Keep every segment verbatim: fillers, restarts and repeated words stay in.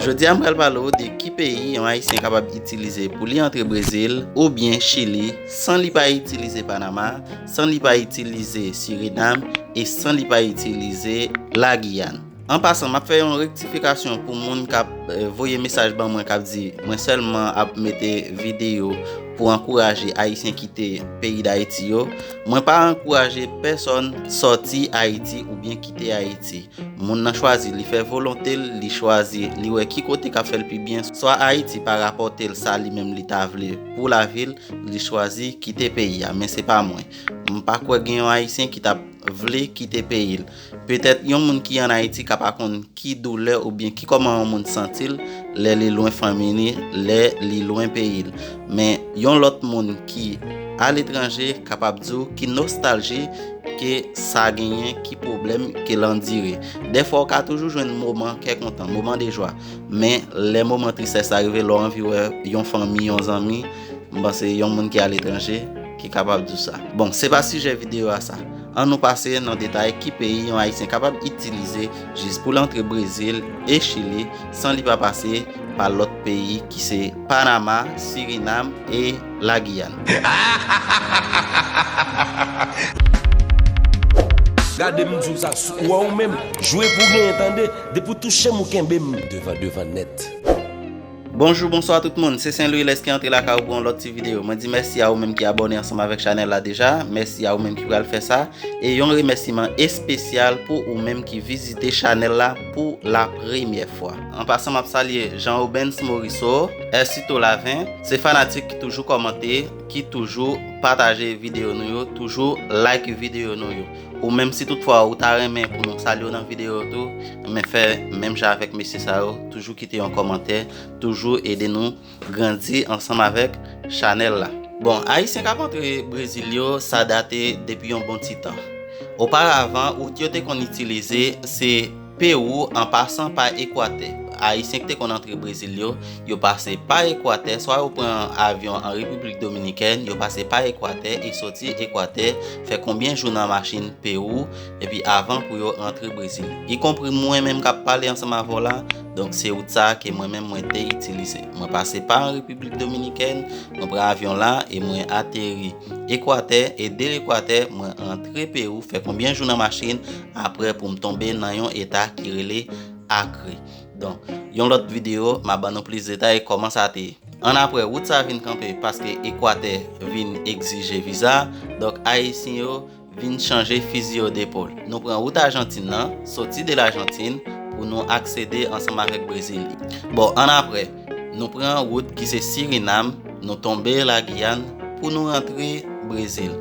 Jodi a, m pral pale w de ki peyi yon Ayisyen kapab itilize pou li antre Brezil oubyen Chili san li pa itilize Panama, san li pa itilize Sirinam e san li pa itilize Lagiyàn. An pasan, m ap fè yon rektifikasyon pou moun k ap, eh, voye mesaj ban mwen k ap di mwen sèlman ap mete videyo pou ankouraje Ayisyen kite peyi Dayiti yo. Mwen pa ankouraje pèsòn sòti Ayiti oubyen kite Ayiti. Moun nan chwazi, li fè volonte l, li chwazi, li wè ki kote k ap fè l pi byen, swa Ayiti pa rapòte l sa li menm li ta vle pou lavi l, li chwazi kite peyi a, men se pa mwen. M pa kwè gen yon Ayisyen ki t ap vle kite peyi l. Petèt yon moun ki ann Ayiti ka pa konn ki doulè oubyen ki kòman yon moun santi l lè li lwen fanmi li, lè li lwen peyi l. Men yon lòt moun ki aletranje kapab di w ki nostalji ke sa genyen, ki pwoblèm ke l andire. Dèfwa w ka toujou jwenn moman kè kontan, moman de jwa. Men lè moman tristès la rive, lè w anvi wè yon fanmi, yon zanmi, m panse yon moun ki aletranje ki kapab di w sa. Bon, se pa sijè videyo a sa. An nou pase nan detay ki peyi yon Ayisyen kapab itilize jis pou l antre Brezil e Chili san li pa pase pa lòt peyi ki se Panama, Sirinam e Lagiyàn. Gade m di w sa, ou wè ou menm, jwe pou genyen tande, depi w touche m ou kenbe m devan devan nèt. Bonjou, bonswa tout moun, se Sen Lwi Lès ki antre lakay ou pou yon lòt ti videyo. Mwen di mèsi a ou menm ki abòne ansanm avèk chanèl la deja, mèsi a ou menm ki pral fè sa, e yon remèsiman espesyal pou ou menm ki vizite chanèl la pou la premyè fwa. An pasan, m ap salye Jean Obens Morisseau, Èsito Laven, se fanatik ki toujou kòmante, ki toujou pataje videyo nou yo, toujou like videyo nou yo. Ou menm, si toutfwa ou ta renmen pou nou salye w nan videyo yo tou, men fè menm jan avèk mesye sa yo, toujou kite yon kòmantè, toujou ede nou grandi ansanm avèk chanèl la. Bon, Ayisyen k ap antre Brezil yo, sa date depi yon bon ti tan. Oparavan, wout yo te konn itilize se Pewou an pasan pa Ekwatè. Ayisyen ki te konn antre Brezil yo, yo pase pa Ekwatè, swa yo pran avyon an Repiblik Dominikèn, yo pase pa Ekwatè e soti Ekwatè, fè konbyen jou nan machin Pewou, epi avan pou yo rantre Brezil. Ikonpri mwen menm k ap pale ansanm avè w la, donk se wout sa a ke mwen menm mwen te itilize. Mwen pase pa an Repiblik Dominikèn, mwen pran avyon la e mwen ateri Ekwatè, e de Ekwatè, mwen rantre Pewou, fè konbyen jou nan machin, apre pou m tonbe nan yon eta ki rele Akre. Donk, yon lòt videyo, m a ban nou plis detay kòman sa te ye. Annapre, wout sa vin kanpe paske Ekwatè vin egzije viza, donk Ayisyen yo vin chanje fizi yo depòl. Nou pran wout Ajantin nan, soti de Lajantin, pou nou aksede ansanm avèk Brezil. Bon, annapre, nou pran wout ki se Sirinam, nou tonbe Lagiyàn pou nou rantre Brezil.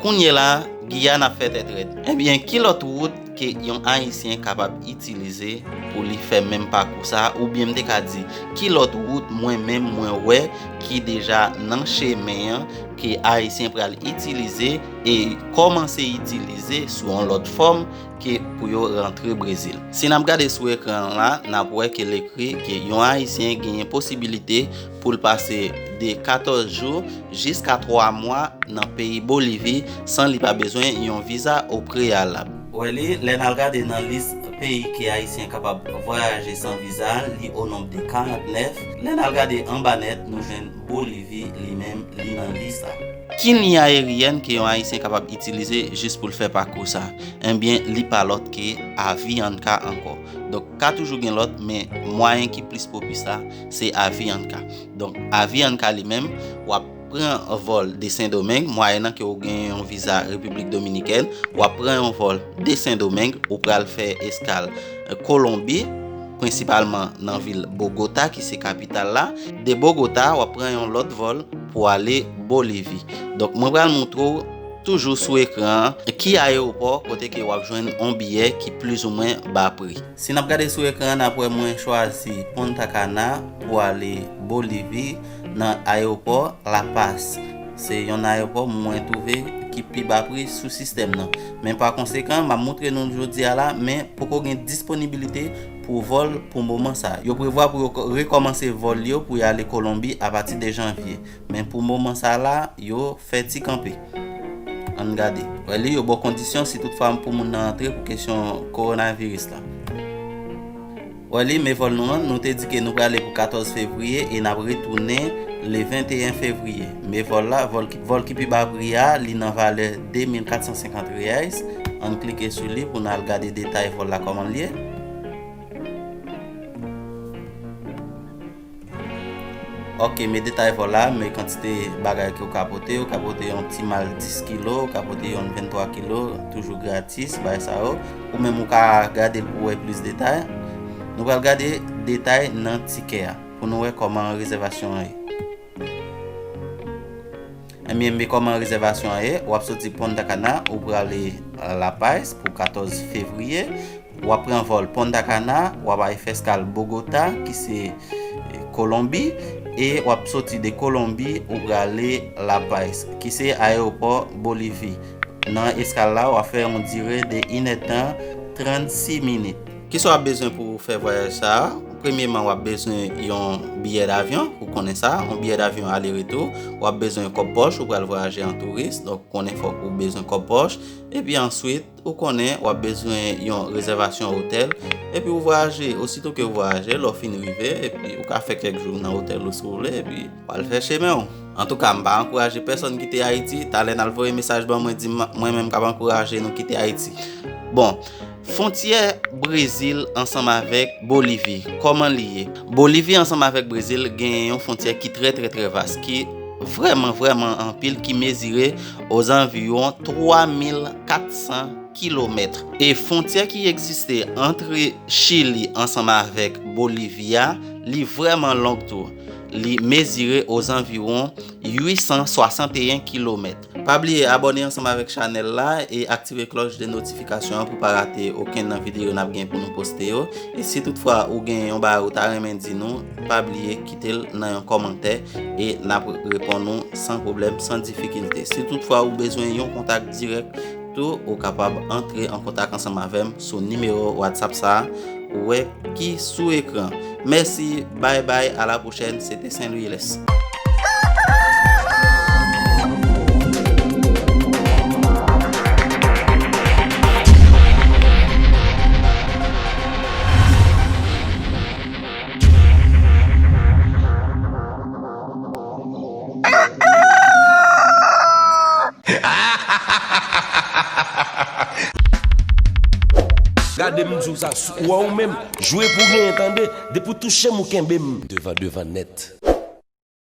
Kounye la, Giyàn ap fè tèt rèd. Ebyen, ki lòt wout ke yon Ayisyen kapab itilize pou li fè menm pakou sa a, oubyen m te ka di, ki lòt wout mwen menm mwen wè ki deja nan chemen an ke Ayisyen pral itilize e kòmanse itilize sou yon lòt fòm ke pou yo rantre Brezil. Si n ap gade sou ekran an la, n ap wè ke l ekri ke yon Ayisyen genyen posibilite pou l pase de katòz jou jiska twa mwa nan peyi Bolivi san li pa bezwen yon viza o preyalab. Wè li, lè n al gade nan lis peyi ke Ayisyen kapab vwayaje san viza, li o nonb de karantnèf. Lè n al gade anba nèt, nou jwenn Bolivi li menm, li nan lis la. Ki liy ayeryèn ke yon Ayisyen kapab itilize jis pou l fè pakou sa? Ebyen, li pa lòt ke Avianca ankò. Donk, ka toujou gen lòt, men mwayen ki plis pwopis la, se Avianca. Donk, Avianca li menm, w ap pran vòl de Sendomeng, mwayennan ke w gen yon viza Repiblik Dominikèn, w ap pran yon vòl de Sendomeng, ou pral fè eskal, eh, Kolonbi, prensipalman nan vil Bogota, ki se kapital la. De Bogota, w ap pran yon lòt vòl pou ale Bolivi. Donk, mwen pral montre w toujou sou ekran an, ki ayewopò kote ke w ap jwenn yon biyè ki plizoumwen ba pri. Si n ap gade sou ekran an, n ap wè mwen chwazi Punta Cana pou ale Bolivi nan ayewopò La Paz. Se yon ayewopò mwen twouve ki pi ba pri sou sistèm nan. Men pa konsekan, m ap montre nou jodi a la, men poko gen disponibilite pou vòl pou moman sa. Yo prevwa pou yo rekòmanse vòl yo pou y ale Kolonbi apati de janvye. Men pou moman sa la, yo fè ti kanpe. Ann gade. Wè li, yo ba w kondisyon si toutfwa pou moun nan antre pou kesyon kowonaviris la. Wè li, men vòl nou an, nou te di ke nou prale pou katòz fevriye e n ap retounen le venteyen fevriye. Men vòl la, vòl ki, vòl ki pi ba pri a, li nan valè de mil kat san senkant reais. Ann klike sou li pou n al gade detay vòl la kòman l ye. Ok, men detay vòl la, men kantite bagay ke w ka pote, w ka pote yon ti mal dis kilo, w ka pote yon venntwa kilo, toujou gratis, bagay sa yo. Ou menm ou ka gade l pou w wè plis detay. Nou pral gade detay nan tikè a, pou nou wè kòman rezèvasyon an ye. Ebyen, men kòman rezèvasyon an ye, w ap soti Punta Cana, ou prale La Paz pou katòz fevriye. W ap pran vòl Punta Cana, w ap al fè eskal Bogota, ki se, eh, Kolonbi, e w ap soti de Kolonbi, ou prale La Paz, ki se ayewopò Bolivi. Nan eskal la, w ap fè yon dire de inèdtan trannsis minit. Kisa w ap bezwen pou w fè vwayaj sa a? Premyeman, w ap bezwen yon biyè davyon, ou konnen sa, yon biyè davyon ale retou. W ap bezwen kòb pòch, ou pral vwayaje an touris, donk ou konnen fòk ou bezwen kòb pòch. Epi answit, ou konnen w ap bezwen yon rezèvasyon otèl. Epi ou vwayaje, osito ke ou vwayaje, lè w fin rive, epi ou ka fè kèk jou nan otèl ou si w vle, epi w al fè chemen w. Antouka, m pa ankouraje pèsonn kite Ayiti. Talè n al voye mesaj ban mwen, di m, mwen menm k ap ankouraje nou kite Ayiti. Bon, fwontyè Brezil ansanm avèk Bolivi, kòman li ye? Bolivi ansanm avèk Brezil genyen yon fwontyè ki trè, trè, trè vas, ki vrèman, vrèman anpil, ki mezire ozanviwon twa mil kat san kilomèt. E fwontyè ki egziste ant Chili ansanm avèk Bolivi a, li vrèman long tou. Li mezire ozanviwon uit san swasanteyen kilomèt. Pa bliye abòne ansanm avèk chanèl la e aktive klòch de notifikasyon an pou pa rate okenn nan videyo n ap gen pou nou poste yo. E si toutfwa ou gen yon bagay ou ta renmen di nou, pa bliye kite l nan yon kòmantè e n ap reponn ou san pwoblèm, san difikilte. Si toutfwa ou bezwen yon kontak dirèk tou, ou kapab antre an kontak ansanm avè m sou nimewo WhatsApp sa a, ou wè ki sou ekran. Mèsi, bay bay, a la pwochèn, se te Saint Louis Lès. Gade m di w sa, ou wè ou menm, jwe pou genyen tande, depi w touche m ou kenbe m. Devan, devan nèt.